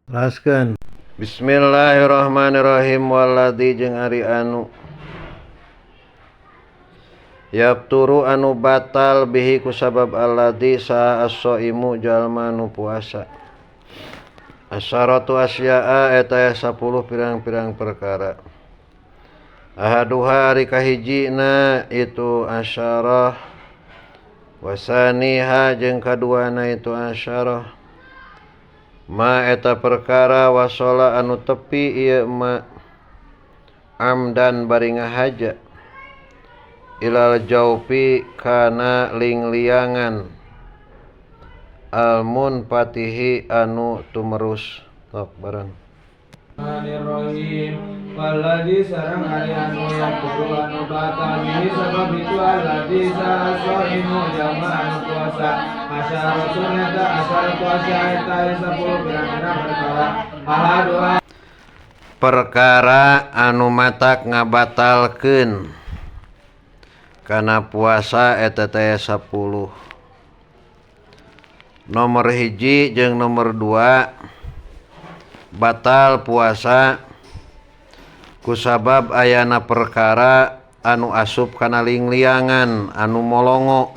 Teraskeun. Bismillahirrahmanirrahim walladzi jeung ari anu yapturu anu batal bihi kusabab alladzi saa as-shaimu jalma anu puasa. Asyaratu asya'a eta 10 pirang-pirang perkara. Ahaduha ari kahijina itu asyarah, wasaniha jeung kaduana itu asyarah. Ma eta perkara wasola anu tepi ieu ma amdan bari ngahaja ilal jaupi kana lingliangan almun patihi anu tumerus tok bareng. Bismillahirrahmanirrahim. Walladzi sareng ari anu yapturu anu batal bihi sabab itu alladzi sa'imu jalma anu puasa. Asyaratun eta asyaratu asya eta 10 pirang-pirang perkara. Ahadua perkara anu matak ngabatalkeun kana puasa eta teh 10. Nomor 1 jeung nomor 2 batal puasa kusabab ayana perkara anu asup kana lingliangan anu molongo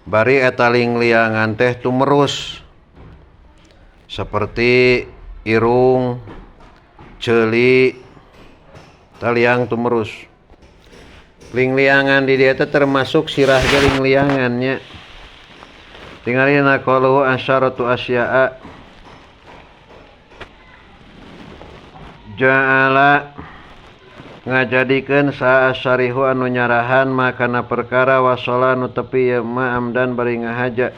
bari eta lingliangan teh tumerus seperti irung, ceuli, taliang tumerus. Lingliangan di dieu teh termasuk sirah ge lingliangannya. Tingalina qalu asyaratu asya'a ja'ala ngajadikeun saha asyarihu anu nyarahan makana perkara wasola nu tepi ieu ma amdan bari ngahaja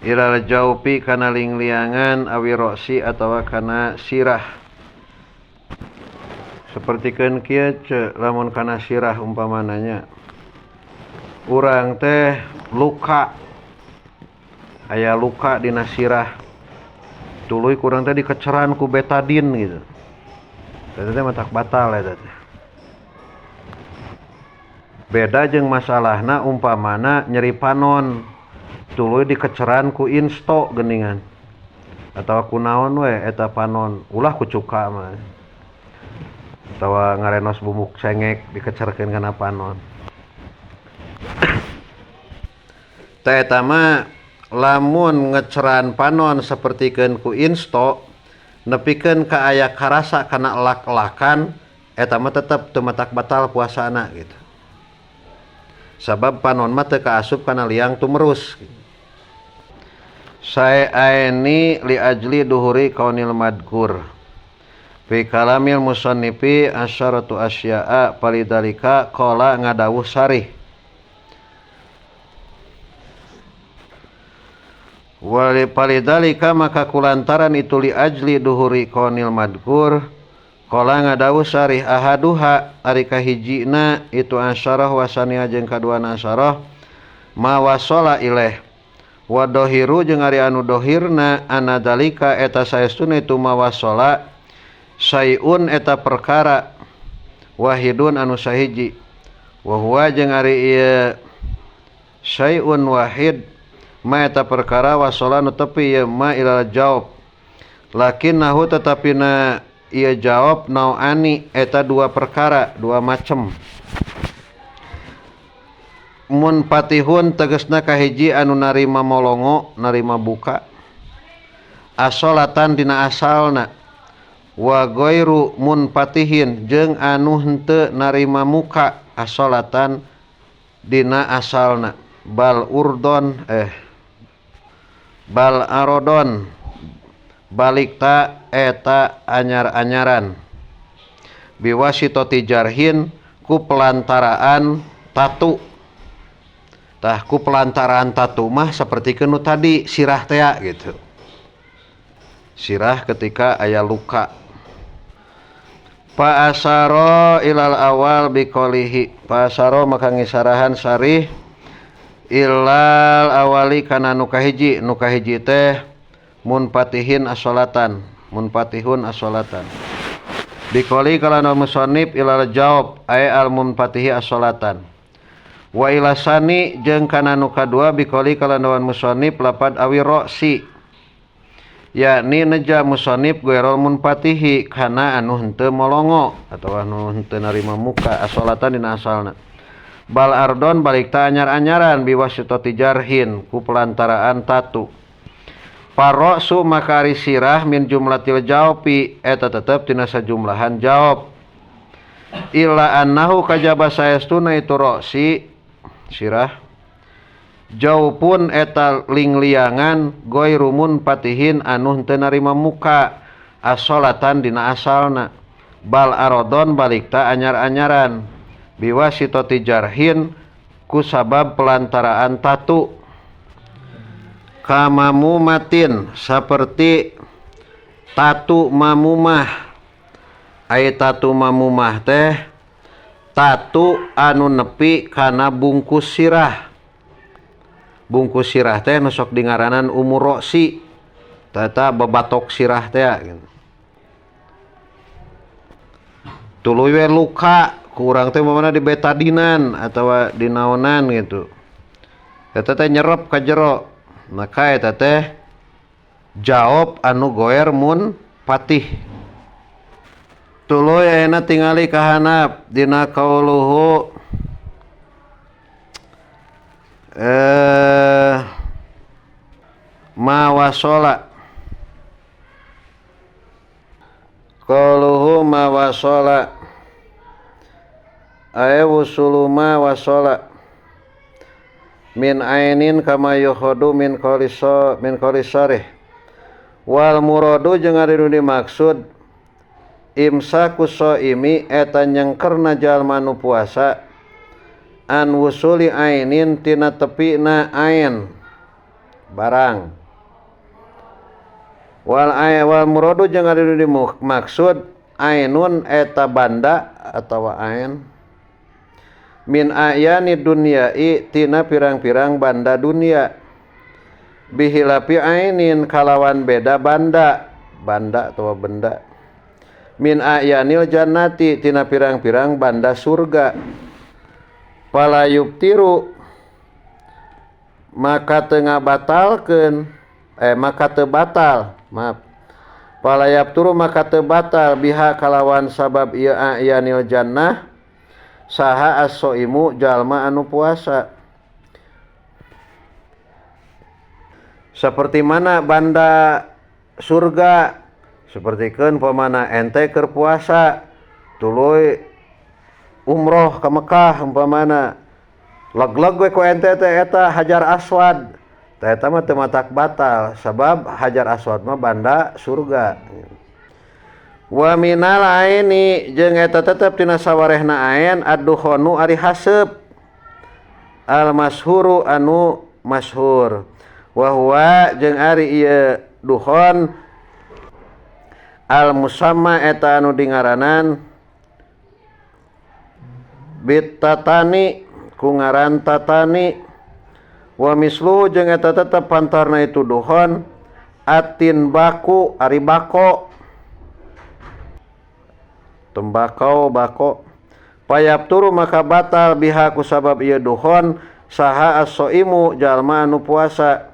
ilal jaupi kana lingliangan awi roksi atawa kana sirah. Sapertikeun kieu ce lamun kana sirah umpamananya urang teh luka, aya luka dina sirah tuluy kurang teh dikeceran ku betadin gitu. Eta teh matak batal eta teh. Beda jeung masalahna umpamana nyeri panon tuluy dikeceran ku insto geuningan atawa ku naon we eta panon ulah ku cuka mah atawa ngarenos bumuk cengek dikecerkeun kana panon. Teh eta mah lamun ngeceran panon sapertikeun ku insto nepikeun ka aya karasa kana elak-elakan eta mah tetep teu matak batal puasana gitu. Sabab panon mah teu kaasup kana liang tumerus. Sae aeni li ajli duhuri kaunil madkur. Fi kalamil musannifi asyaratu asya'a palidalika qala ngadawuh sarih. Wali palidalika maka kulantaran itu li ajli duhuri kaunil madkur qala ngadawuh sarih ahaduha ari kahijina itu asyarah wasania jeung kaduana asyarah ma wasola ilaih wa dohiru jeung ari anu dohirna anadalika eta saestuna itu ma wasola sayun eta perkara wahidun anu sahiji wa huwa jeung ari ieu sayun wahid ma eta perkara wasola nu tepi ieu ma ilal jawab lakinnahu tetapina ieu jawab nauani eta dua perkara dua macem. Mun patihun tegasna kahiji anu narima molongo narima buka asolatan dina asalna wa ghairu munfatihin jeung anu henteu narima muka asolatan dina asalna bal urdon bal arodon balikta eta anyar-anyaran biwasitati jarhin ku pelantaraan tatu. Tah ku pelantaraan tatu mah saperti nu tadi sirah tea gitu. Sirah ketika aya luka. Pa asaro ilal awal biqolihi. Pa asaro maka ngisarahan sarih ilal awali kana nu kahiji, nu kahiji teh munfatihin asolatan, munfatihun asolatan. Biqoli kalana musannif ilal jawab ay al munfatihi asolatan. Wa ilasani jeung kana nu kadua biqoli kalanawan musannif lapad awi roksi. Yakni neja musonib ghairul munfatihi kana anu henteu molongo atawa anu henteu narima muka asolatan dina asalna. Bal ardon balik ta anyar-anyaran biwasitati jarhin ku pelantaraan tatu. Parrosu maka ari sirah min jumlatil jawbi eta tetep tina sajumlahan jawab. Illa annahu kajaba saestuna itu roksi sirah jauh pun eta lingliangan ghairu munfatihin anu henteu narima muka asolatan dina asalna. Bal arodon balik ta anyar-anyaran biwasitati jarhin ku sabab pelantaraan tatu. Kamamumatin saperti tatu mamumah. Ai tatu mamumah teh tatu anu nepi kana bungkus sirah. Bungkus sirah teh nu sok dingaranan umur roksi, tata babatok sirah teh gitu. Tuluy we luka ku urang teh mamana di betadinan atawa dinaonan gitu. Eta teh nyerep ka jero. Maka eta teh jawab anu goer mun patih. Tuluy ayeuna tingali ka handap dina kauluhu mawasola. Kauluhu mawasola ae wusulu ma wasola min ainin kama yukhadu min qaliso min qalisarih. Wal muradu jeung ari nu dimaksud imsaku shaimi eta nyengkerna jalma nu puasa an wusuli ainin tina tepina ain barang. Wal ay wal muradu jeung ari nu dimaksud ainun eta banda atawa ain min ayani dunyai tina pirang-pirang banda dunia bihilapi ainin kalawan beda banda banda atawa benda min ayanil jannati tina pirang-pirang banda surga. Fala yubtiru maka teu ngabatalkeun maka teu batal maaf fala yabturu maka teu batal biha kalawan sabab ieu ayanil jannah saha as-soimu jalma anu puasa. Seperti mana banda surga sapertikeun pamana ente keur puasa tuluy umroh ka Mekah umpamana leg-leg we ku ente teh eta Hajar Aswad teh eta mah teu matak batal sabab Hajar Aswad mah banda surga. Wa minal aini jeung eta tetep tina sawarehna ain ad-dukhanu ari haseup al mashhuru anu masyhur wa huwa jeung ari ieu dukhon al musamma eta anu dingaranan bitatani ku ngaran tatani. Wa mislu jeung eta tetep pantarna itu dukhon atin baku ari bako tembakau bako. Payabturu maka batal biha ku sabab ieu dukhon saha as-soimu jalma anu puasa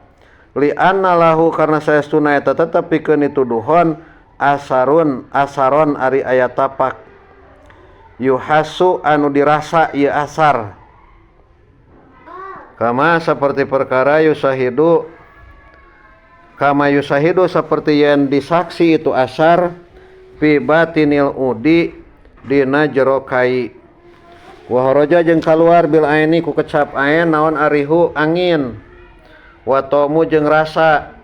li anna lahu karna saestuna eta tetep pikeun itu dukhon asarun asaron ari aya tapak yuhasu anu dirasa ieu asar kama seperti perkara yusahidu kama yusahidu seperti yang disaksi itu asar fi batinil udi dina jero kai. Wa haraja jeung kaluar bil aini ku kecap ain naon arihu angin wa tomu jeung rasa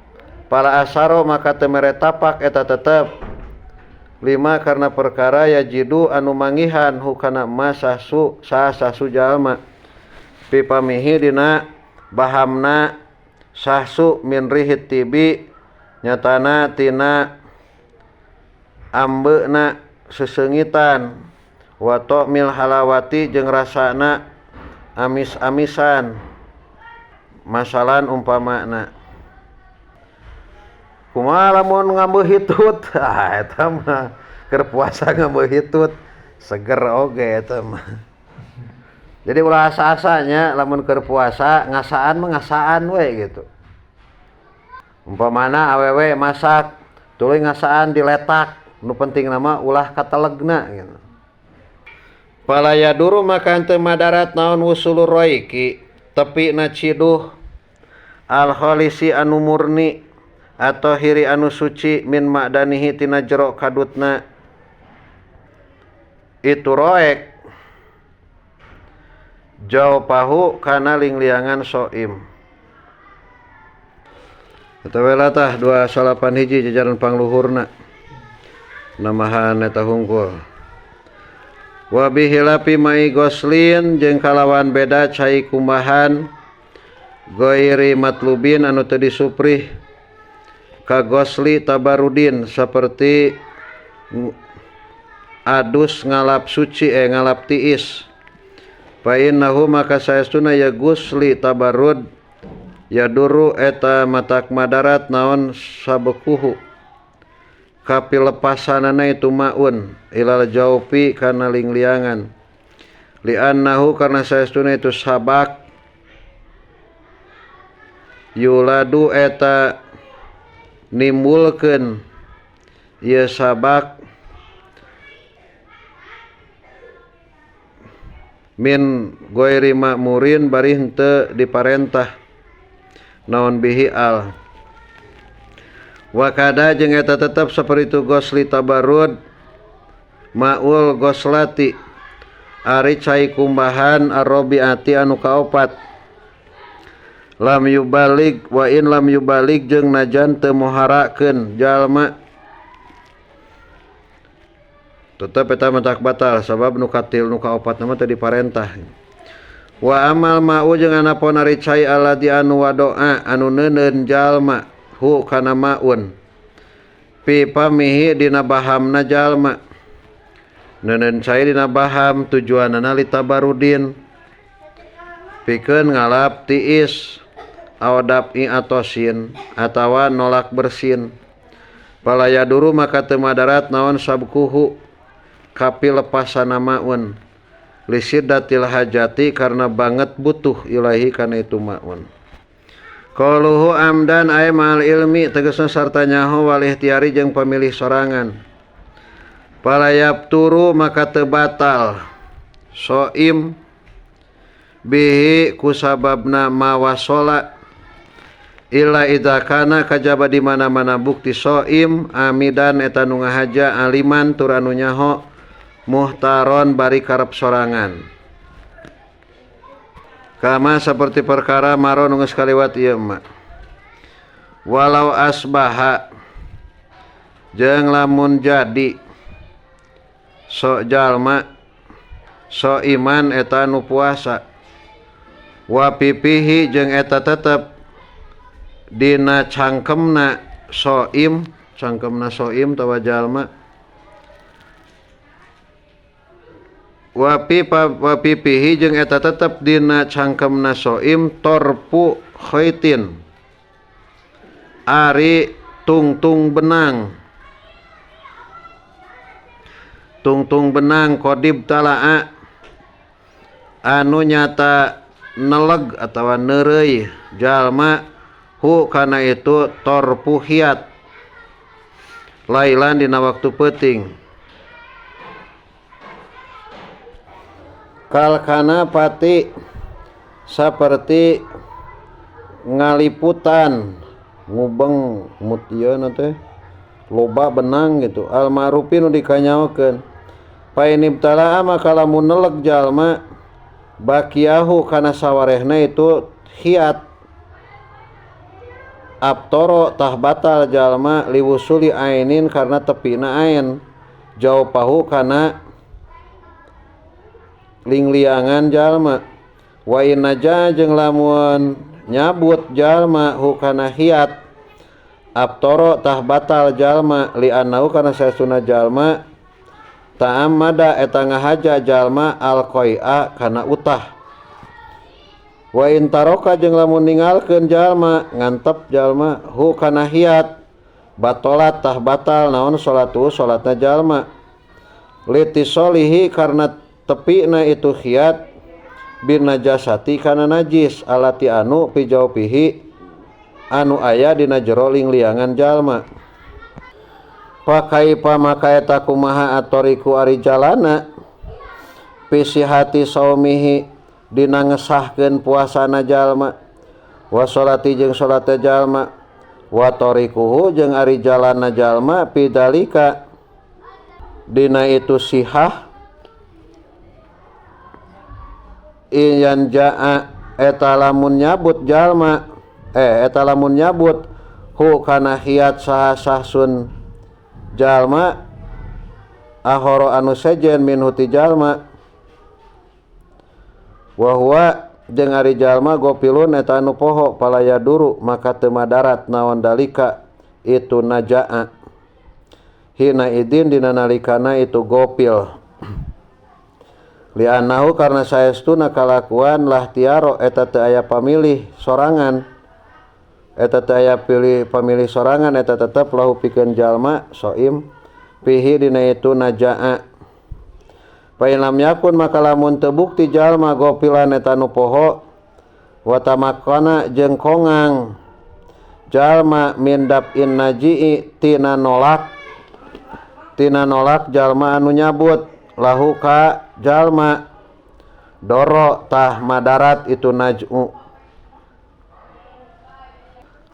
pala asaro maka teu mere tapak eta tetep lima karena perkara yajidu anu mangihan hukana masasu sasasu jalma pipamihi dina bahamna sahsu min rihit tibi nyatana tina ambeuna sesengitan wa ta'mil halawati jeung rasana amis-amisan masalan umpamana kumaha lamun ngambeuh hitut ah eta mah keur puasa ngambeuh hitut seger oge eta mah. Jadi ulah asa-asanya lamun keur puasa ngasaan mah ngasaan we gitu. Umpamana awewe masak tuluy ngasaan diletak, nu penting nama ulah katelegna gitu. Fala yaduru maka henteu madarat naon wusulur roiki tepi na ciduh al khalisi anu murni atau hiri anu suci min ma'danihi tina jero kadutna itu roek jaupahu kana lingliangan soim. Eta we tah 291 jajaran pangluhurna namahan eta hungkul. Wa bihilafi mai goslin jeung kalawan beda cai kumbahan goiri matlubin anu teu disuprih ka gosli tabarudin seperti adus ngalap suci ngalap tiis. Fa innahu maka saestuna ya gusli tabarud yaduru eta matak madarat naon sabekuhu kapilepasanana itu maun ilal jaupi kana lingliangan li'annahu karena saestuna itu sabak yuladu eta nimbulkeun ieu sabak min goiri ma'murin bari henteu diparentah naon bihi al. Wakada jeung eta tetep saperti itu gosli tabarud maul goslati ari cai kumbahan arrobiati anu kaopat lam yubalik wa in lam yubalik jeung najan teu muharakeun jalma tetep eta mah tak batal sabab nu katil nu kaopat mah teu diparentah. Wa amal ma'u jeung anapun ari cai aladi anu wadoa anu neuneun jalma hu kana maun pi pamihi dina bahamna jalma neuneun cai dina baham tujuanana litabarudin pikeun ngalap tiis awadap i atosin atawa nolak bersin palaya duru maka teu madarat naon sabkuhu kapilepasana maun lisiddatil hajati karena banget butuh ilahi kana itu maun. Qaluhu amdan ay ma'al ilmi tegasna sarta nyaho wal ikhtiari jeung pamilih sorangan. Palayap turu maka teu batal soim bihi kusababna mawasola illa idza kana kajaba di mana-mana bukti soim amidan eta nu ngahaja aliman tur anu nyaho muhtaron bari karep sorangan. Kama seperti perkara maro nu geus kaliwat ieu mah. Walau asbaha jeung lamun jadi sok jalma so iman eta nu puasa wa pipihi jeung eta tetep dina cangkemna soim, cangkemna soim tawa jalma wa pipihi jeung eta tetep dina cangkemna soim torpu khaitin ari tungtung benang, tungtung benang kodib talaa anu nyata neleg atawa neureuy jalma hu kana itu torpu hiat lailan dina waktu peuting. Kalkana pati seperti ngaliputan ngubeng mutieuna teh loba benang gitu almarufi nu dikanyaokeun painibtala maka lamun neleg jalma bakiahu kana sawarehna itu hiat abtoro tah batal jalma liwusuli ainin karena tepina ain jaupahu kana lingliangan jalma wa innaja jeung lamun nyabut jalma hukana hiat abtoro tah batal jalma li annahu kana saestuna jalma ta'ammada eta ngahaja jalma alqai'a kana utah wa in taroka jeung lamun ninggalkeun jalma ngantep jalma hu kana hiat batolat tah batal naon salatu salatna jalma litisolihi karena tepina itu khiat bin najasati kana najis alati anu pijaupihi anu aya dina jero lingliangan jalma. Pakaipa maka eta kumaha atoriku ari jalana pisihati saumihi dina ngesahkeun puasana jalma wa sholati jeung salate jalma wa torikuhu jeung ari jalana jalma pidalika dina itu sihah iyan jaa eta lamun nyabut jalma eta lamun nyabut hu kana hiat saha sahsun jalma ahoro anu sejen minhu ti jalma wa huwa jeung ari jalma gopilun eta anu poho palaya duru maka teu madarat naon dalika itu najaa hina idin dina nalikana itu gopil li'annahu karena saestuna kalakuan lah tiaro eta teu aya pamilih sorangan eta teu aya pilih pamilih sorangan eta tetep lahu pikeun jalma soim pihi dina itu najaa. Fa in lam yakun maka lamun teu bukti jalma gopilan eta nu poho wa tamakkana jeung kongang jalma min daf'in najii tina nolak jalma anu nyabut lahu ka jalma doro tah madarat itu naj'u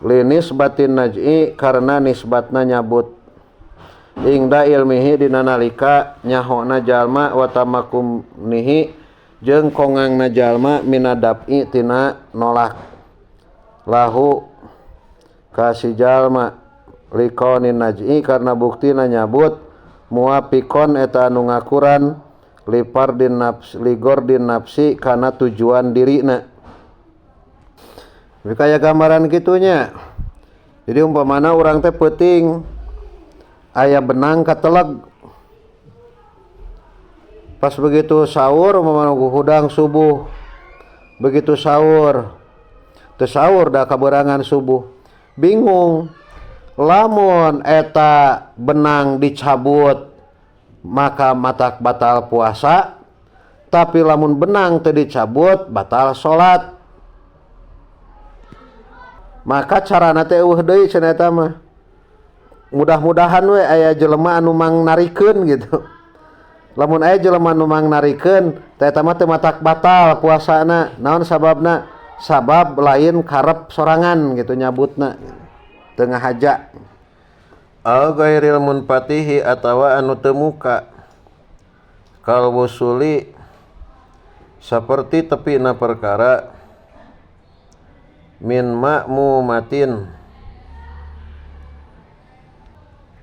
linisbatin naj'i karena nisbatna nyabut ingda ilmihi dina nalika nyahona jalma wa tamakumnihi jeung kongangna jalma minadaf'i tina nolak lahu ka si jalma likonin naj'i karena buktina nyabut muafikon eta anu ngakuran lipardin nafsi ligordin nafsi kana tujuan dirina. Kaya gambaran kitunya. Jadi umpamana urang teh peuting aya benang kateleg. Pas begitu sahur umpamana hudang subuh. Begitu sahur teu sahur da kaberangan subuh. Bingung. Lamun eta benang dicabut maka matak batal puasa, tapi lamun benang teu dicabut batal salat. Maka carana teh eueuh deui cenah eta mah. Mudah-mudahan we aya jelema anu mangnarikeun gitu. Lamun aya jelema anu mangnarikeun teh eta mah teu matak batal puasana. Naon sababna? Sabab lain karep sorangan gitu nyabutna. Teu ngahaja. Al ghairil munfatihi atawa anu teu muka. Kal wusuli saperti tepina perkara min ma'mumatin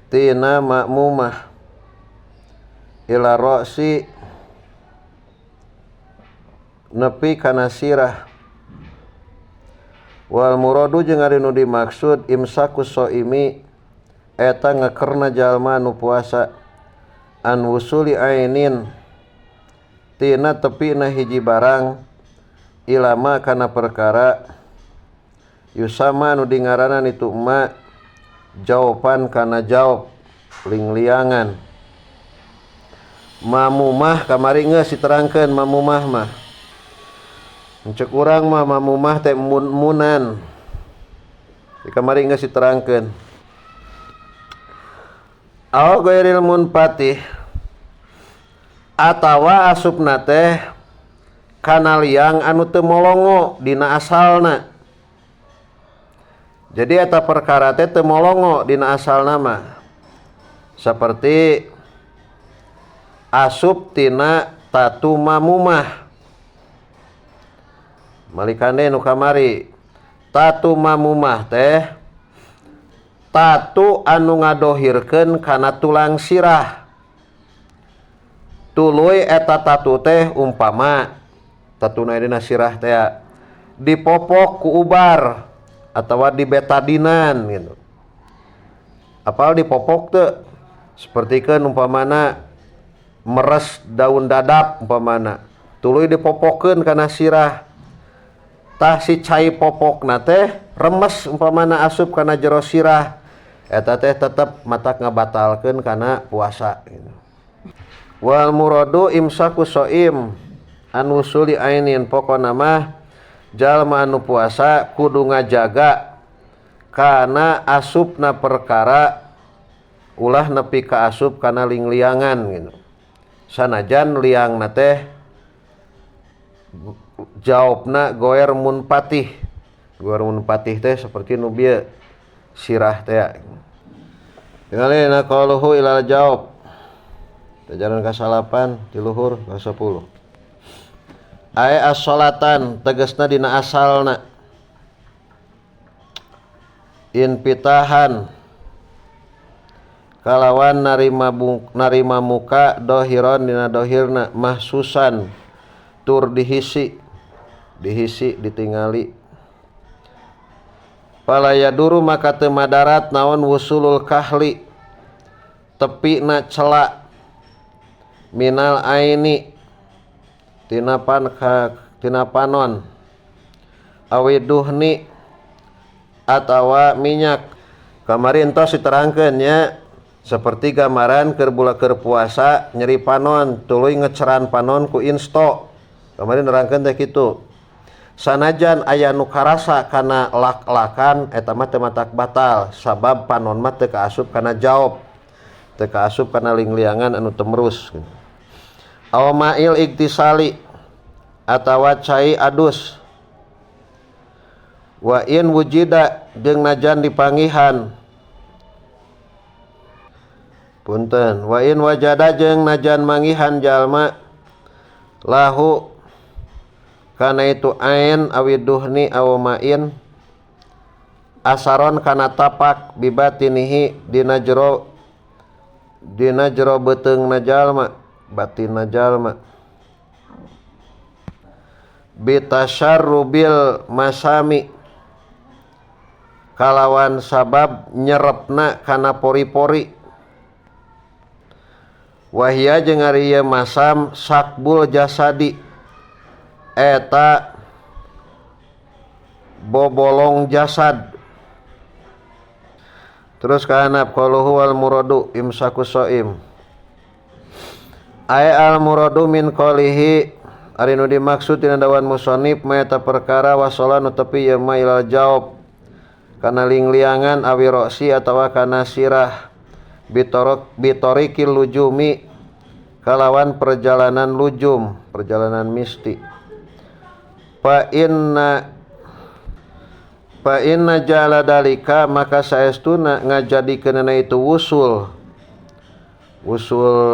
tina ma'mumah ila ra'si nepi kana sirah wal muradu jeung ari nu dimaksud imsaku shaimi eta ngekerna jalma nu puasa an wusuli ainin tina tepina hiji barang ilama kana perkara yusama nu dingaranan itu ma jawaban kana jawab lingliangan. Mamumah kamari geus diterangkeun mamumah mah. Ceuk urang mah mamumah teh mun-munan. Di kamari geus diterangkeun. Au ghairil munfatih atawa asupna teh kana liang anu teu molongo dina asalna. Jadi eta perkara teh teu molongo dina asalna mah. Seperti asup tina tatu mamumah. Malikane nu kamari tatu mamumah teh tatu anu ngadohirkeun kana tulang sirah. Tuluy eta tatu teh umpama tatuna dina sirah teh dipopok ku ubar atawa dibetadinan gitu. Apal dipopok teu sapertikeun umpamana meres daun dadap umpamana tuluy dipopokeun kana sirah. Tah si cai popokna teh remes umpamana asup kana jero sirah eta teh tetep matak ngabatalkeun kana puasa gitu. Wal muradu imsaku shaim an wusuli ainin, pokona mah jalma anu puasa kudu ngajaga Kana asupna perkara ulah nepi ka asup kana lingliangan gitu. Sanajan liangna teh jawabna goer munpatih. Goer munpatih teh seperti nu bieu sirah teh. Tingali na qaluhu ilal jawab. Ajaran ka-9 di luhur ka-10. Ae as-salatan tegasna dina asalna. Inpitahan kalawan narima muka dohiron dina dohirna mahsusan tur dihisi ditingali. Palayaduru maka teu madarat naon wusulul kahli tepina celak minal aini tina panon awiduhni atawa minyak. Kamari entos diterangkeun nya seperti gambaran keur bula keur puasa nyeri panon tuluy ngeceran panon ku insto. Kamari nerangkeun teh kitu. Sanajan aya nu karasa kana lak-lakan eta mah teu matak batal sabab panon mah teu kaasup kana jaob, teu kaasup kana lingliangan anu temerus. Aw ma'il iktisali atawa cai adus. Wa in wujida jeung najan dipangihan. Punten, wa in wajada jeung najan mangihan jalma lahu kana itu ain awiduhni aw ma'in asaron kana tapak bibatinihi dina jero beuteungna jalma batinna jalma bitasarrubil masami kalawan sabab nyerepna kana pori-pori wahia jeung ari ieu masam sakbul jasadi eta bobolong jasad. Terus kahanap qaluhu wal muradu imsaku shaim. Ay al muradu min qalihi ari nu dimaksud dina dawan musannif maeta perkara wasala nu tepi ieu ma ilal jawab kana lingliangan awi roksi atawa kana sirah bitorikil lujumi kalawan perjalanan lujum, perjalanan misti. Fa inna jala dalika maka saestuna ngajadikeunana itu wusul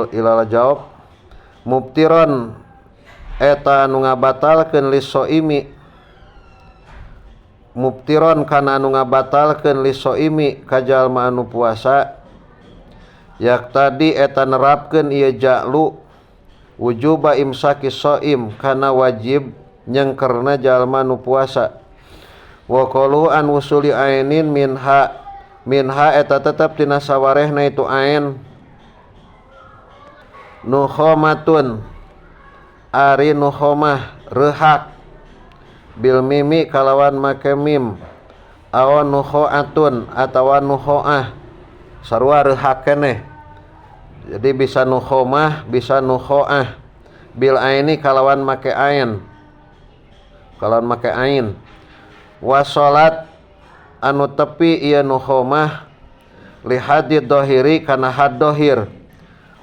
ilal jawab mubtiron eta anu ngabatalkeun lisoimi mubtiron kana anu ngabatalkeun lisoimi ka jalma anu puasa yak tadi eta nerapkeun ieu ja'lu wujuba imsaki soim kana wajib nyengkerna jalma nu puasa. Wa qalu an wusuli ainin minha eta tetep tina sawarehna itu ain nuhomatun ari nuhomah rehak bil mimi kalawan make mim aw nuhoatun atawa nuhoah sarua rehak keneh. Jadi bisa nuhomah bisa nuhoah bil aini kalawan make ain kalawan make ain. Wasolat anu tepi ieu nuhomah li hadid dohiri kana had dohir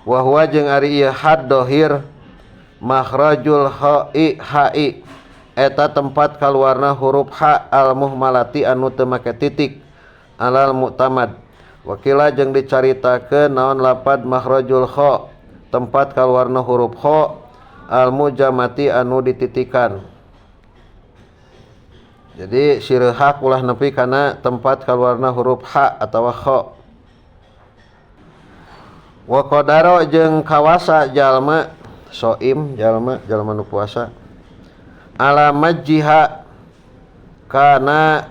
wa huwa jeung ari ieu had dohir makhrajul ha'i ha'i eta tempat kaluarna huruf ha al muhmalati anu teu make titik alal mu'tamad. Wakila jeung dicaritakeun naon lapad makhrajul kha tempat kaluarna huruf kha al mujamati anu dititikan. Jadi sirehak ulah nepi kana tempat kaluarna huruf ha atawa kha. Wa qadaro jeung kawasa jalma soim jalma nu puasa ala majjiha kana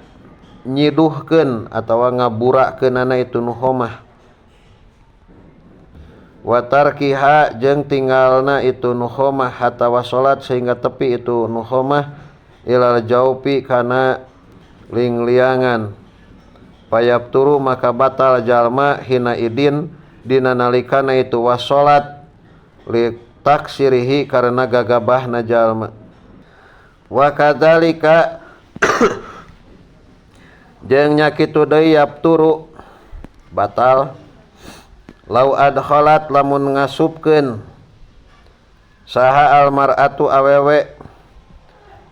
nyiduhkeun atawa ngaburakeunana itu nu homah wa tarkiha jeung tinggalna itu nu homah atawa salat sehingga tepi itu nu homah ilal jaupi kana lingliangan payap turu maka batal jalma hina idin dina nalikana itu wasolat li taksirihi karena gagabahna jalma. Wa kadzalika Jeung nya kitu deui yapturu batal lau adkhalat lamun ngasupkeun saha almar'atu awewe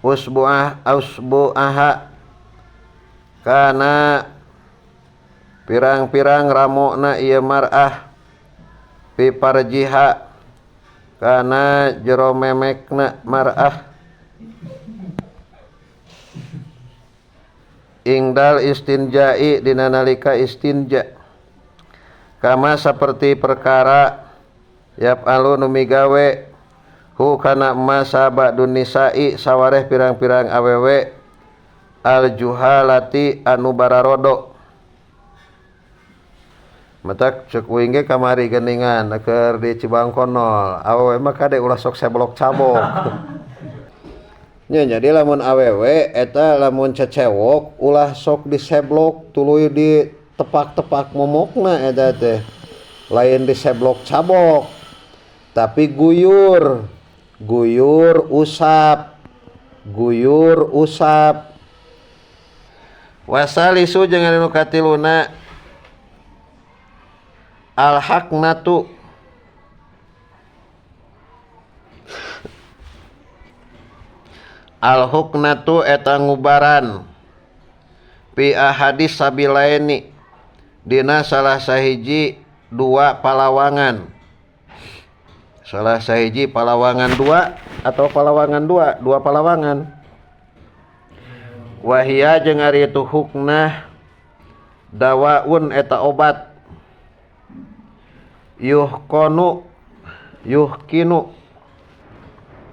usbu'ah usbu'aha kana pirang-pirang ramona ieu mar'ah pi parjiha kana jero memekna mar'ah ingdal istinja'i dina nalika istinja kama saperti perkara yaf'alu nu migawe hu kana masa ba'dun nisa'i sawareh pirang-pirang awewe aljuhalati anu bararodo. Matak cek uing ge kamari geuningan keur di Cibangkonol awewe mah kade ulah sok seblok cabok. Nya jadi lamun awewe eta lamun cecewok ulah sok diseblok tuluy ditepak-tepak momokna eta teh. Lain diseblok cabok tapi guyur, guyur usap, guyur usap. Wasalisu jeung anu katiluna al-haqnatu al-huknatu eta ngubaran pi ahadis sabilaini dina salah sahiji dua palawangan, salah sahiji palawangan dua atau palawangan dua, dua palawangan. Wahia jeung ari itu huknah dawaun eta obat yuhkonu yuhkinu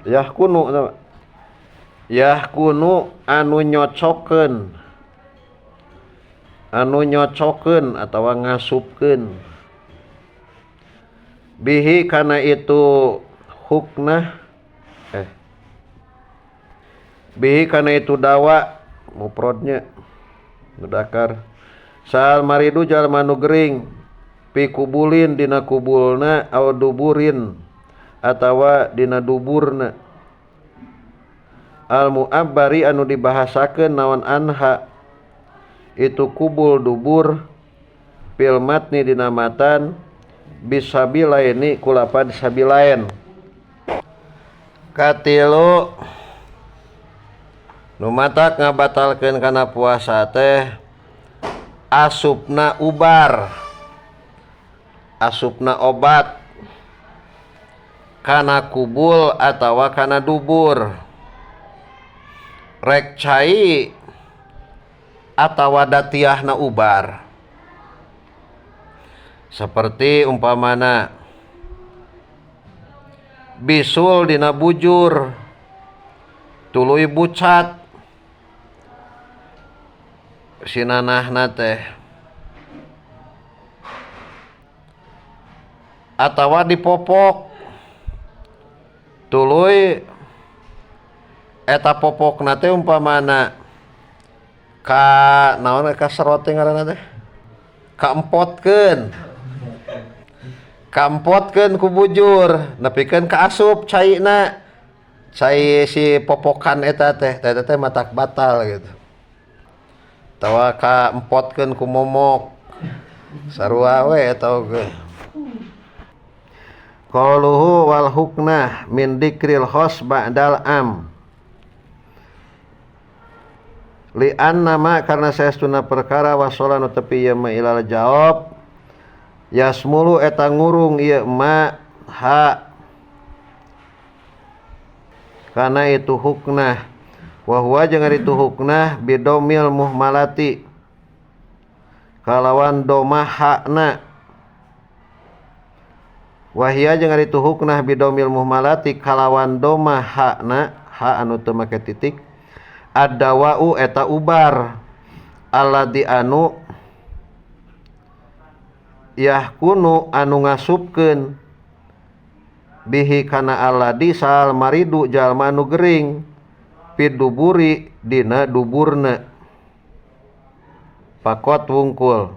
yahkunu yahkunu anu nyocokeun atawa ngasupkeun bihi kana itu huknah bihi kana itu dawa mufradnya mudakar sal maridu jalma nu gering pi kubulin dina kubulna aw duburin atawa dina duburna al mu'abbari anu dibahasakeun naon anha itu kubul dubur fil matni dina matan bisabilaini kulapan sabilain. Katilu nu matak ngabatalkeun kana puasa teh asupna ubar, asupna obat kana kubul atawa kana dubur, rek cai atawa datiahna ubar. Seperti umpamana bisul dina bujur tuluy bucat sinanahna teh atawa dipopok tuluy eta popokna teh umpamana ka naon ka serot teh ngaranna teh kaempotkeun kaempotkeun ku bujur nepikeun ka asup caina cai si popokan eta teh eta teh matak batal gitu. Tawa kaempotkeun ku momok sarua we eta oge. Qaluhu wal huknah min dikril khos ba'dal am li anna ma karena saestuna perkara wasola nu tepi ieu ma ilal jawab yasmulu eta ngurung ieu ma ha kana itu huknah wa huwa jeung ari itu huknah bidomil muhmalati kalawan domah hakna wahia jeung ari itu huknah bidomil muhmalati kalawan domah hakna ha anu teu make titik ad-dawa'u eta ubar alladzi anu yahkunu anu ngasupkeun bihi kana alladzi sal maridu jalma anu gering piduburi dina duburna pakot wungkul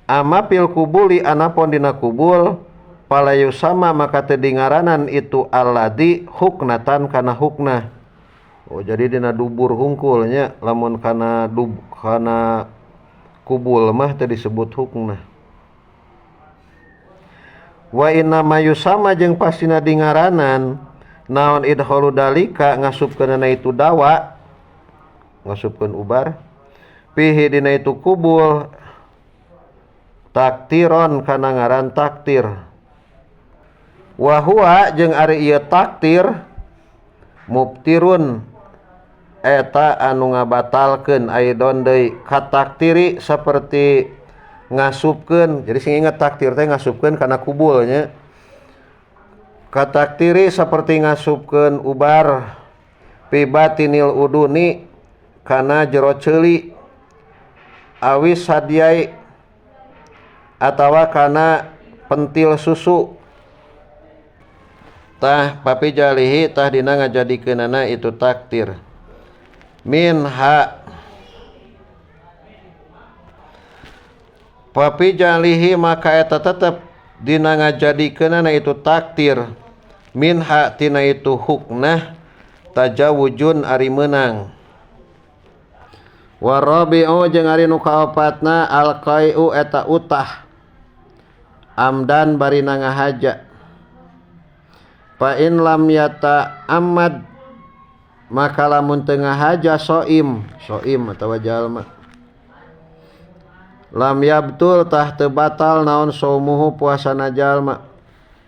ama pil kubuli anapon dina kubul palayu sama maka teu dingaranan itu alladzi huknatan kana huknah Oh jadi dina dubur hungkulnya lamun kana kana kubul mah teu disebut hukna. Wa inna ma yusama jeung pastina dingaranan naon idkhalu dalika ngasupkeunana itu dawa ngasupkeun ubar pihi dina itu kubul taktiron kana ngaran taktir. Wa huwa jeung ari ieu taktir mubtirun eta anu ngabatalkeun aidon deui kataktiri seperti ngasupkeun. Jadi sing inget taktir teh ngasupkeun kana kubulnya. Kataktiri seperti ngasupkeun ubar fi batinil uduni kana jero ceuli awis hadiai atawa kana pentil susu. Tah papi jalihi tah dina ngajadikeunana itu taktir. Minha papi jalihi maka eta tetep dina ngajadikeunana itu taktir. Minha tina itu huknah tajawujun ari meunang. Warabi'u jeung ari nu kaopatna alqai'u eta utah amdan bari ngahaja. Fa in lam yata amad maka lamun teu ngahaja soim soim atawa jalma lam yabtul tah teu batal naon saumuhu puasana jalma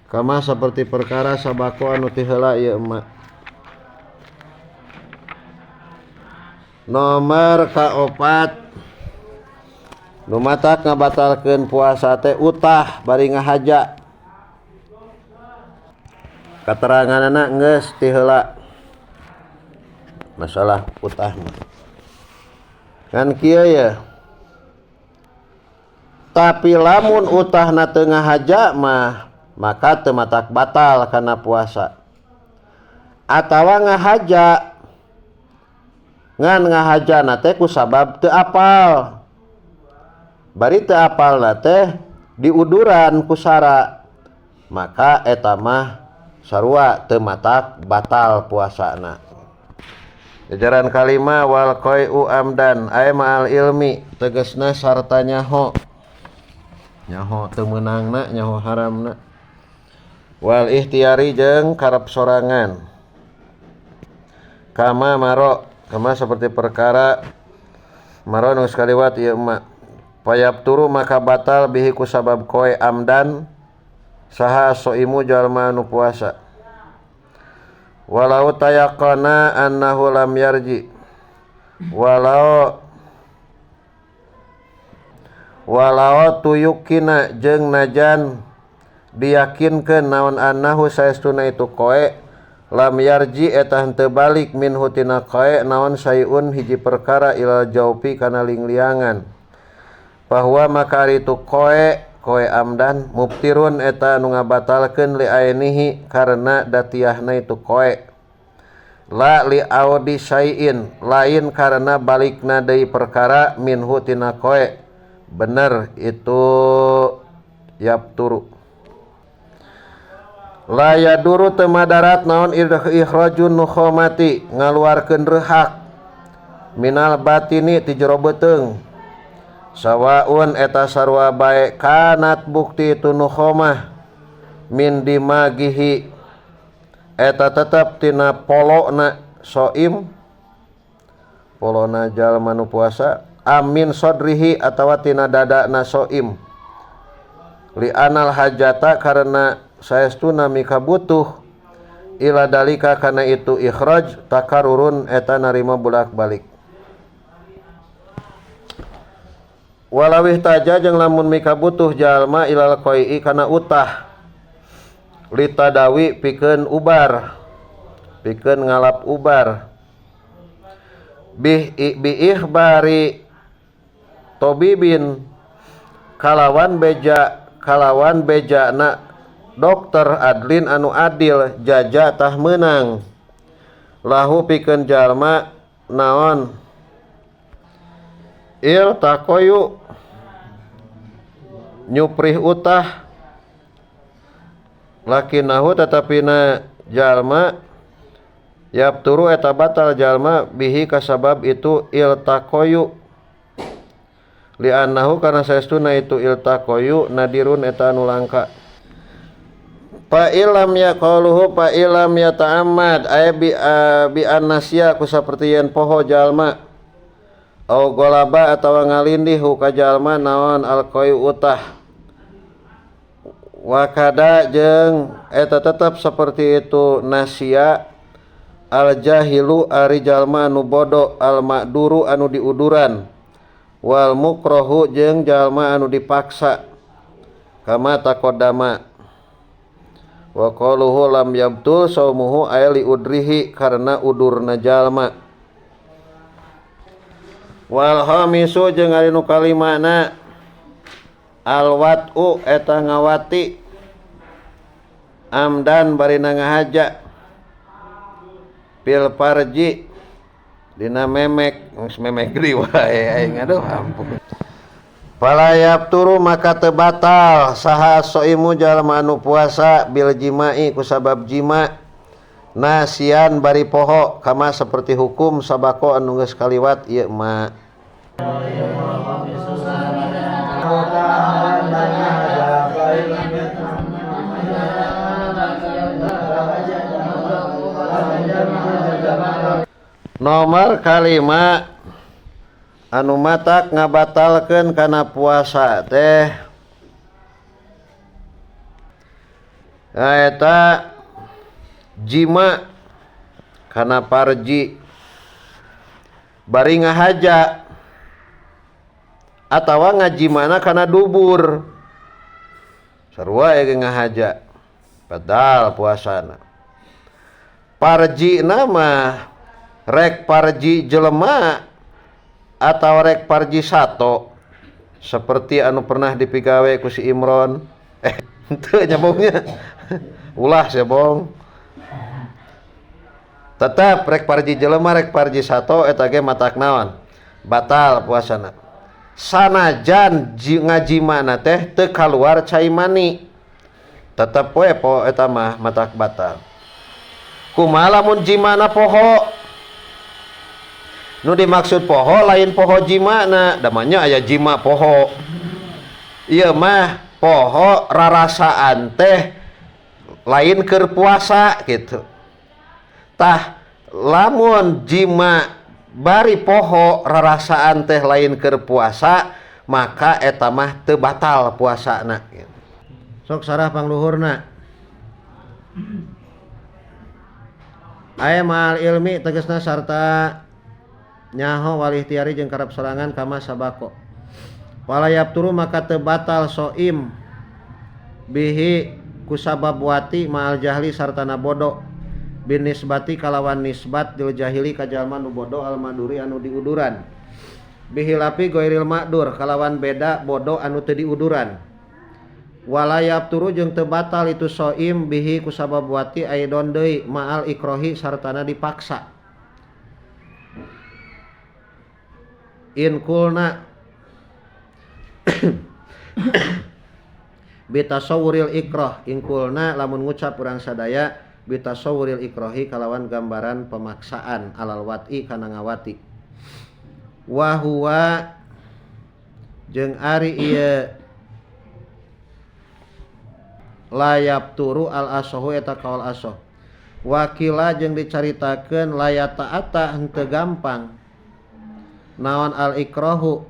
kama seperti perkara sabako anu ti heula ieu emak. Nomor kaopat nu matak ngabatalkeun puasa teh utah bari ngahaja. Kateranganana geus ti heula masalah utah mah. Kan kieu ya. Tapi lamun utahna teu ngahaja mah maka teu matak batal kana puasa. Atawa ngahaja ngan ngahajana teh ku sabab teu apal. Bari teu apalna teh diuduran ku sara, maka eta mah sarua teu matak batal puasana. Jajaran kalima wal qai'u amdan ay ma'al ilmi tegasna sarta nyaho. Nyaho teu meunangna nyaho haramna. Wal ihtiyari jeung karep sorangan. Kama maro kama seperti perkara maro nu sakaliwat ieu emak. Payab turu maka batal bihi ku sabab koe amdan saha soimu jalma nu puasa. Walau tayaqana annahu lam yarji walau walau tuyukina jeung najan diyakinkeun naon annahu saestuna itu koe lam yarji eta henteu balik minhu tina koe naon sayun hiji perkara ilal jaupi kana lingliangan bahwa maka ari itu koe koe amdan mubtirun eta anu ngabatalkeun li ainihi karena datiahna itu koe la li audi syai'in lain karena balikna deui perkara minhu tina koe bener itu yapturu la yaduru teu madarat naon ikhrajun nukhomati ngaluarkeun reuhak minal batini ti jero beuteung sawaun eta sarua bae kanat bukti itu nukhomah min dimagihi eta tetep tina polona soim polona jalma nu puasa amin sodrihi atawa tina dadana soim li anal hajata karena saestuna mika butuh ila dalika kana itu ikhraj takarurun eta narima bolak-balik. Walawih taja jeung lamun mika butuh jalma ilal qai'i kana utah litadawi pikeun ubar pikeun ngalap ubar bi ikhbari tobibin kalawan beja na dokter adlin anu adil jaja tah meunang lahu pikeun jalma naon il takoyu nyuprih utah lakinahu tetapina jalma Yapturu eta batal jalma bihi kasabab itu iltaqoyu li'annahu kana saestuna itu iltaqoyu nadirun eta anu langka. Fa illam yaqaluhu fa illam yata'ammad ay bi annasya ku saperti yen poho jalma au golaba atawa ngalindih ka jalma naon alqoyu utah wakada jeung eta tetep seperti itu nasya al-jahilu ari jalma anu bodoh al-ma'duru anu diuduran wal mukrohu jeung jalma anu dipaksa kama taqaddama wa qaluhu lam yabtul saumuhu ay li udrihi karena udurna jalma wal khamisu jeung ari nu kalimana al-wat'u eta ngawati amdan barina ngahaja pil parji dina memek geus memek deui wae aing aduh ampun. Falayab turu maka teu batal saha soimu jalma anu puasa bil jima'i kusabab jima nasian bari poho kama seperti hukum sabako anu geus kaliwat ieu ma. Nomor kalima anu matak ngabatalkeun kana puasa teh eta jima kana parji bari ngahaja atawa ngajimana kana dubur sarua ge ngahaja padahal puasana. Parji nama rek parji jelema atau rek parji sato seperti anu pernah dipigawe ku si Imron henteu nyabongnya ulah sia bong tetep rek parji jelema rek parji sato eta ge matak naon batal puasana sanajan ngajimana teh teu kaluar cai mani tetep we po eta mah matak batal. Kumaha lamun jimana poho? Nu dimaksud poho lain poho jimana, damanya aya jima poho. Ieu mah poho rarasaan teh lain keur puasa gitu. Tah lamun jima bari poho rarasaan teh lain keur puasa, maka eta mah teu batal puasana gitu. Sok sarah pangluhurna. Aya ma'al ilmi tegasna sarta nyaho wal ikhtiari jeung karep sorangan kama sabako. Wala yapturu maka teu batal soim bihi kusabab wati ma'al jahli sartana bodoh bin nisbati kalawan nisbat dil jahili ka jalma nu bodoh al maduri anu diuduran bihilapi goiril makdur kalawan beda bodoh anu teu diuduran. Wala yapturu jeung teu batal itu soim bihi kusabab wati aidon deui ma'al ikrohi sartana dipaksa. In kulna bitasawwuril ikrah in kulna lamun ngucap urang sadaya bitasawwuril ikrahi kalawan gambaran pemaksaan alal wat'i kana ngawati wa huwa jeung ari ieu layap turu al asohu eta kaul asoh wakila jeung dicaritakeun layata henteu gampang naon al ikrahu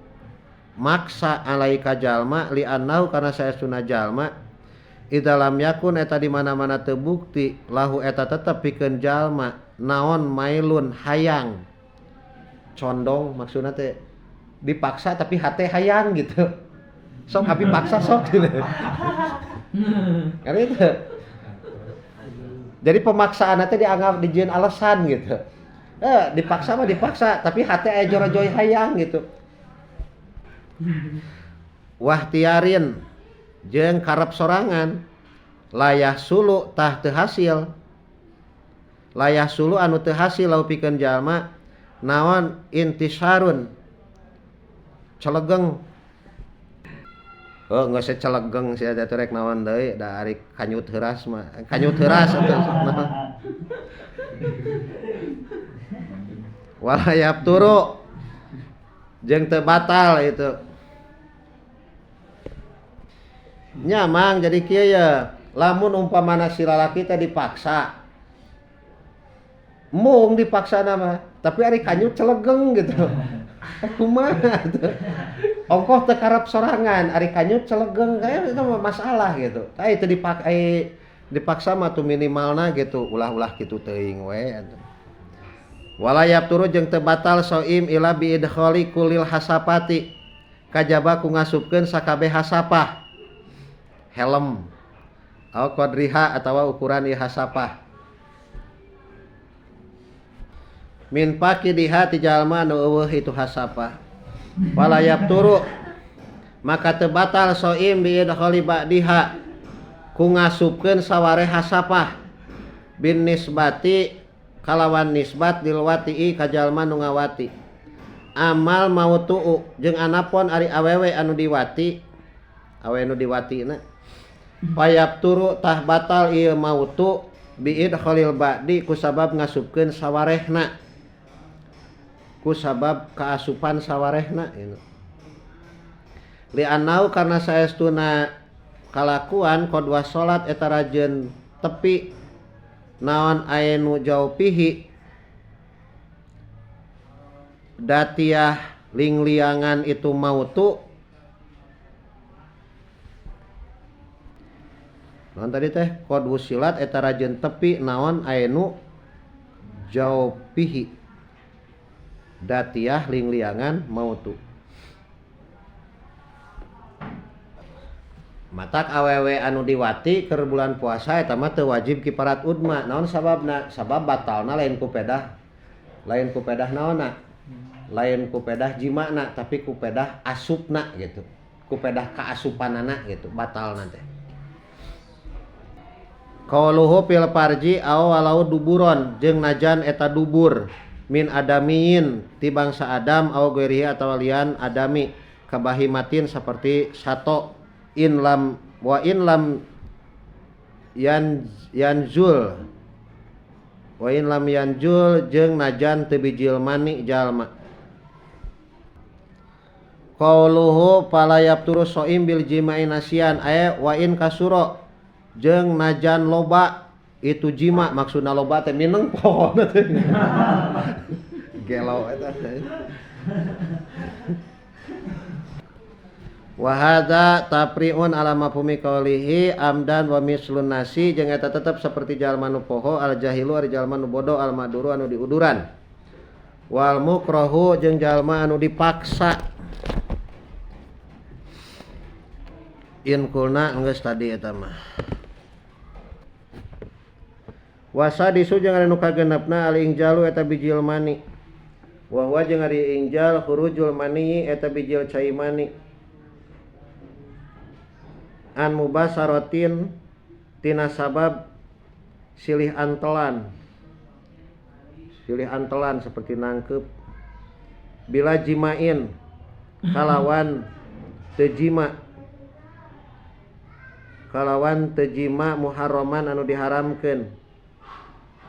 maksa alaika jalma li annahu kana saestuna jalma idza lam yakun eta di mana-mana teu bukti lahu eta tetep pikeun jalma naon mailun hayang condong maksudna teh dipaksa tapi hate hayang gitu sok abi paksa sok gitu. Karena itu jadi pemaksaan teh dianggap dijieun alasan gitu. Dipaksa mah dipaksa tapi hate aya jorojoy hayang gitu. Wahtiarin jeung karep sorangan layah sulu tah teu hasil layah sulu anu teu hasil lau pikeun jalma naon intisarun celegeng. Oh geus celegeng sia teh rek naon deui da ari kanyut heuras mah kanyut heuras atuh. Walayap turu jeung teu batal itu. Nya mang jadi kieu ya, lamun umpamana si lalaki teh dipaksa. Mung dipaksa nama, tapi ari kanyu celegeng gitu. Kumaha tuh? Ongkoh teu karep sorangan, ari kanyu celegeng kayak itu masalah gitu. Tah itu dipakai dipaksa mah tuh minimalna gitu, ulah-ulah kitu teuing we atuh. Walayap turu jeung teu batal soim ila bi idkhali kulil hasapati. Kajaba ku ngasupkeun sakabeh hasapah. Helm. Au qadriha atawa ukuran ieu hasapah. Min pakidiha ti jalma anu eueuh itu hasapah. Walayap turu maka teu batal soim bi idkhali ba'diha ku ngasupkeun saware hasapah bin nisbati kalawan nisbat dilwati ka jalma nu ngawati. Amal mautuu jeung anapon ari awewe anu diwati, awewe nu diwatina payap turu tah batal ieu mautu bi idkhalil ba'di kusabab ngasupkeun sawarehna, kusabab kaasupan sawarehna ieu. Li anau karna saestuna kalakuan qadwa salat eta rajeun tepi naon aenu jaupihi datiah lingliangan itu mautu. Naon tadi teh qad wusilat eta rajeun tepi naon aenu jaupihi datiah lingliangan mautu. Matak awewe anu diwati keur bulan puasa eta mah teu wajib kiparat udma. Naon sababna? Sabab batalna lain ku pedah, lain ku pedah naonna, lain ku pedah jimana, tapi ku pedah asupna gitu, ku pedah kaasupanana gitu batalna teh. Qauluhu fil farji aw walau duburon jeung najan eta dubur min adamiin ti bangsa Adam aw ghairihi atawa lian adami kabahimatin seperti sato in lam wa in lam yan yanzul wa in lam yanzul jeung najan teu bijil mani jalma. Qauluhu fala yabturu shaim bil jima'i nasian ae wa in kasuro jeung najan loba itu jima, maksudna loba teh mineng pokona teh. Gelo eta teh. Wa hadza tafri'un ala mafhumi qaulihi amdan wa mislun nasi jeung eta tetep seperti jalma nu poho al jahilu ari jalma nu bodoh al maduru anu diuduran wal mukrahu jeung jalma anu dipaksa. In kulna geus tadi eta mah. Wasadisu jeung ari nu kagenepna al injalu eta bijil mani. Wa huwa jeung ari injal khurujul mani eta bijil cai mani. An mubasarotin tina sabab silih antelan. Silih antelan seperti nangkep. Bila jimain kalawan tejima. Kalawan tejima muharraman anu diharamkeun.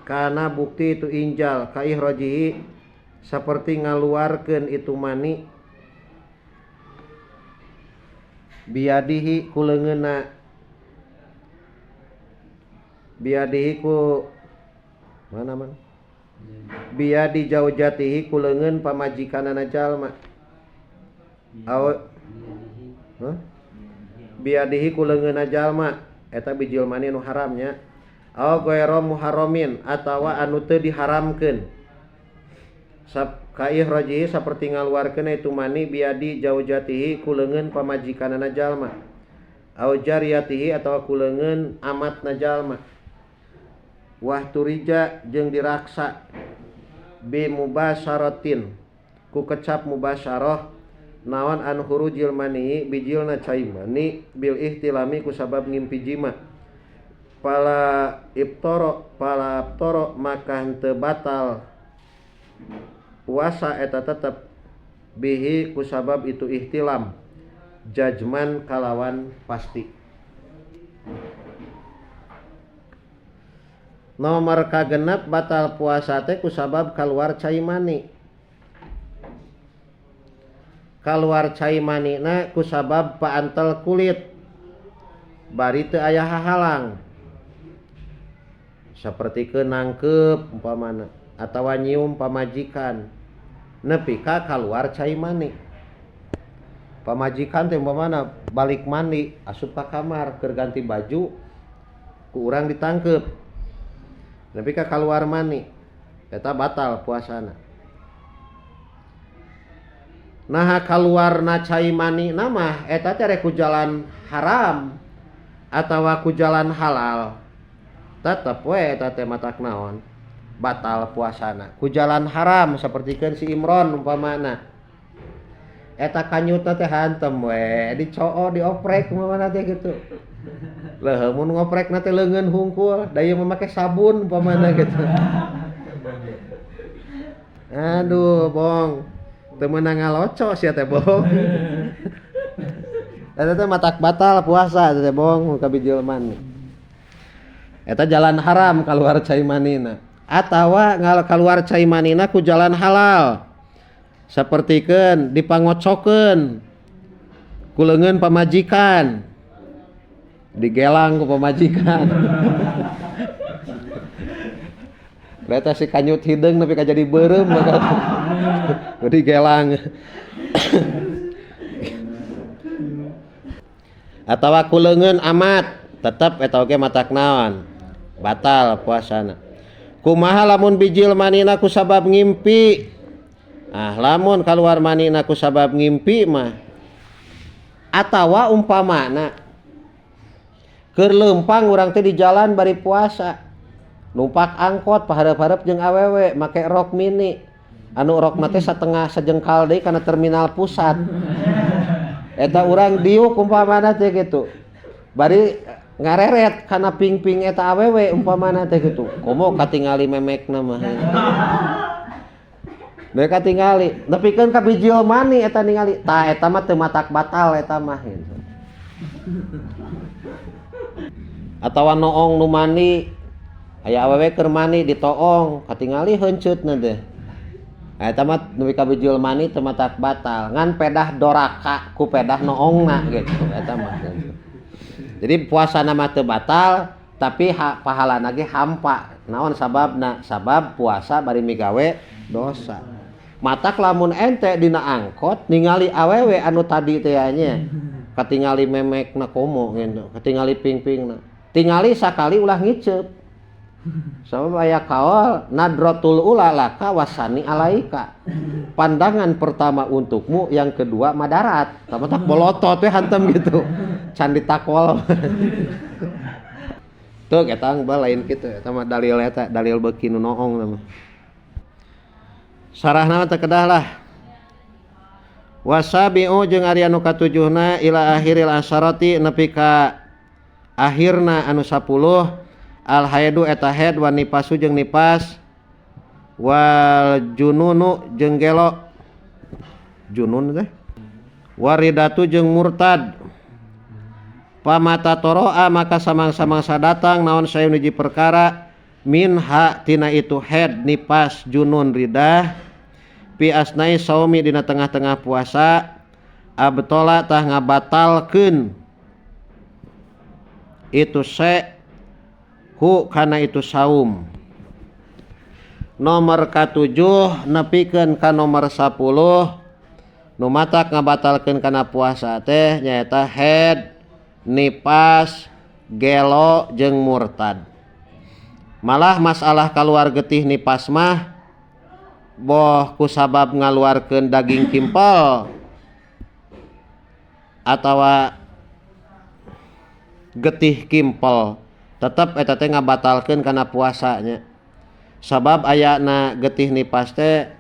Karena bukti itu injal kaihrojihi seperti ngaluarkeun itu mani biadihi ku leungeunna, biadihi ku mana man, biadi jaujatihi ku leungeun pamajikanana jalma. Aw huh? Biadihi ku leungeunna jalma eta bijil mani nu haramnya. Aw ghairu muharramin atawa anu teu diharamkeun. Kaihrojihi saperti ngaluarkeun itu mani biadi jaujatihi ku leungeun pamajikanana jalma. Aw jariyatihi atawa ku leungeun amatna jalma. Wah turija jeung diraksa bi mubasyaratin ku kecap mubasyarah naon an hurujil mani bijilna cai mani bil ihtilami ku sabab ngimpi jima. Pala ibtoro pala toro maka henteu batal puasa eta tetep bihi kusabab itu ihtilam jajman kalawan pasti. Nomor kagenep batal puasa teh kusabab kaluar cai mani. Kaluar cai manina ku sabab paantel kulit bari teu aya hahalang sapertikeun nangkeup umpamana atawa nyium pamajikan nepi ka kaluar cai mani. Pamajikan teh umpamana balik mandi asup ka kamar keur ganti baju ku urang ditangkeup nepi ka kaluar mani eta batal puasana. Naha kaluarna cai mani mah eta teh rek ku jalan haram atawa ku jalan halal tetep we eta teh matak naon batal puasana. Ku jalan haram sapertikeun si Imron umpamana eta kanyutna teh hantem we dicoo dioprek umpamana teh kitu. Leuh mun ngoprekna teh leungeun hungkul da ieu mah make sabun umpamana kitu. Aduh bong teu meunang ngaloco sia teh bong. Eta teh matak batal puasa eta teh bong ka bijil mani. Eta jalan haram kaluar cai manina atawa kaluar cai manina ku jalan halal. Sapertikeun dipangocokeun ku leungeun pamajikan. Digelang ku pamajikan. Eta si kanyut hideung nepi ka jadi beureum digelang. Atawa ku leungeun amat tetep eta oge matak naon batal puasana. Kumaha lamun bijil manina ku sabab ngimpi? Ah lamun kaluar manina ku sabab ngimpi mah atawa umpamana keur leumpang urang teh di jalan bari puasa numpak angkot pahareup-hareup jeung awewe make rok mini anu rokna teh satengah sajengkal deui kana terminal pusat eta urang diuk umpamana teh kitu bari ngareret kana ping-ping eta awewe umpamana teh kitu komo katingali memekna mah mereka tingali nepikeun ka bijil mani eta ningali tah eta mah teu matak batal eta mah gitu. Atawa noong nu mandi aya awewe keur mandi ditoong katingali heunceutna teh eta mah nepi ka bijil mani teu matak batal ngan pedah doraka ku pedah noongna gitu eta mah gitu. Jadi puasana mah teu batal tapi pahalana ge hampa. Naon sababna? Sabab puasa bari migawe dosa. Matak lamun ente dina angkot ningali awewe anu tadi teh nya katingali memekna komo gitu, katingali ping-pingna. Tingali sakali ulah ngiceup. Sabab aya kaol nadratul ula laka wasani alaika. Pandangan pertama untukmu, yang kedua madarat. Tah bolotot we hantem gitu. Can ditakol. Tuh eta engba lain kitu, eta mah dalil eta, dalil beuki nu noong mah. Sarahna mah teu kedah lah. Wasabi'u jeung ari anu katujuhna ila akhiril asharati nepi ka akhirna anu 10 al haidu eta haid wan nipasu jeung nipas wal jununu jeung gelo junun teh waridatu jeung murtad pamata toroa maka samang-samangsa datang naon sayun hiji perkara minha tina itu haid nipas junun ridah pi asnai saumi dina tengah-tengah puasa abtola tah ngabatalkeun itu se hu kana itu saum. Nomor ka-7 nepikeun ka nomor 10 nu matak ngabatalkeun kana puasa teh nyaeta haid, nipas, gelo jeung murtad. Malah masalah kaluar getih nipas mah boh kusabab ngaluarkeun daging kimpel atawa getih kimpel tetep eta teh ngabatalkeun kana puasanya. Sabab ayana getih nipas teh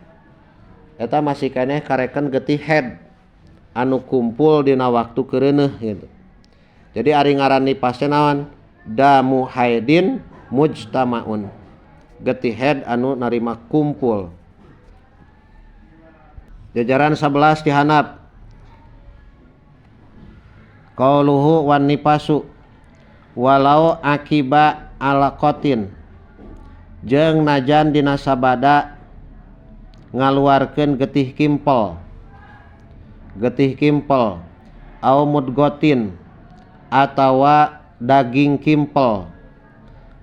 eta masih keneh kareken getih head anu kumpul dina waktu keureuneuh gitu. Jadi ari ngaran nipas teh naon? Damu haidin mujtamaun. Getih head anu narima kumpul. Jajaran 11 dihanap. Qauluhu wan nipasu walau akiba alaqatin jeung najan dina sabada ngaluarkeun getih kimpel. Getih kimpel au mudgotin atawa daging kimpel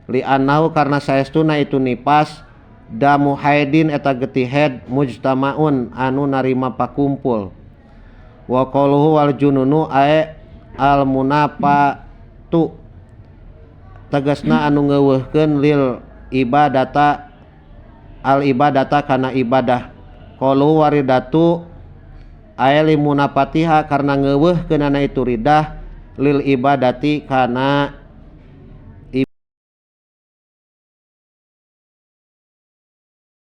li annahu karna saestuna itu nipas damu haidin eta getih haid mujtamaun anu narima pakumpul. Wa qauluhu wal jununu ae al munafatu tegasna anu ngeuweuhkeun lil ibadata al ibadata kana ibadah. Qauluhu waridatu ae li munafatiha karna ngeuweuhkeunana itu ridah lil ibadati kana